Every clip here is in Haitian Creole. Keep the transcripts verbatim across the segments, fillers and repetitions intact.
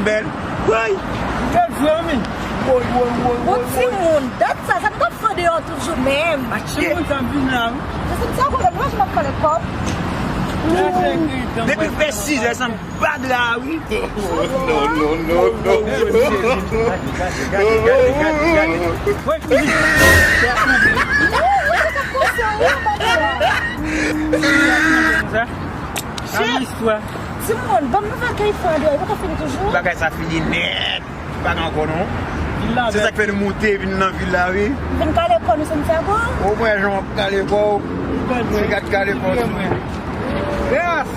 Bèl. Woy. Bèl zanmi. Woy, woy, woy, woy, woy. Timoun, dat sa, sa nou t ap fè deyò toujou menm. Ak timoun sa m vin la, wi. Se timoun sa, kote mwen, j ap pale kòb. Depi l fè sizè, sa m bat la, wi. Non, non, non, non. Woy, Fili. Sa, sa istwa. Timoun, ban m nouvèl ke Ifan deyò, li poko fini toujou. Bagay sa fini nèt. Pa gen ankò non. Se sa k fè nou moute vin nan vil la, wi. Vin kale kò nou Santiago. Ou wè jan w ap kale kò w. Mwen gad kale kò sou mwen. Gras!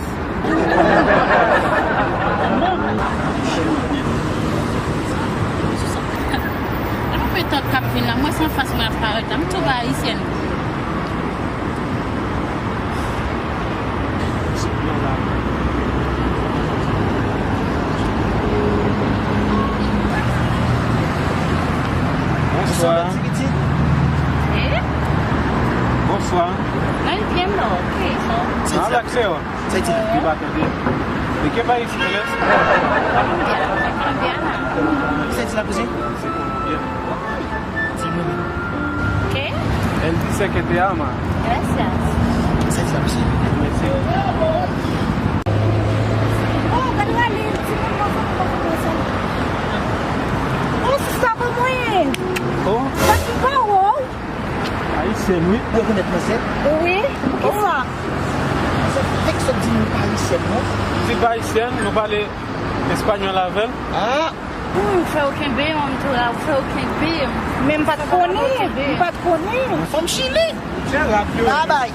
An nou met tòt k ap vin la, mwen se anfas mwen ap parèt la, m tou ba ayisyèn. Bonswa. Eh? Bonswa. Mwen byen, mwen oke, so. Mwen avèk sè w. Sa di la? Li pa tande. De qué país eres? Colombia, soy colombiana. Sa di la, kouzen? Se Kolonbyen. Di mwen menm. ¿Qué? Él dice que te ama. Gracias. Sa di la, mesye? Mèsi. Oh, gade w ale, timoun nan fòk mwen fè sa. Oh, sista, ban mwen. Oh. Sa ki pa w? Ayisyèn, wi. Ou rekonèt manzè? Wi. Poukisa? Sa fèk sot di nou pa ayisyèn, non? Di pa ayisyèn, nou pale espanyòl avè l. Ah! Ou fè w kenbe m, m tou la, ou fè w kenbe m. Men m pa t konnen, m pa t konnen. Fanm Chili! Babay!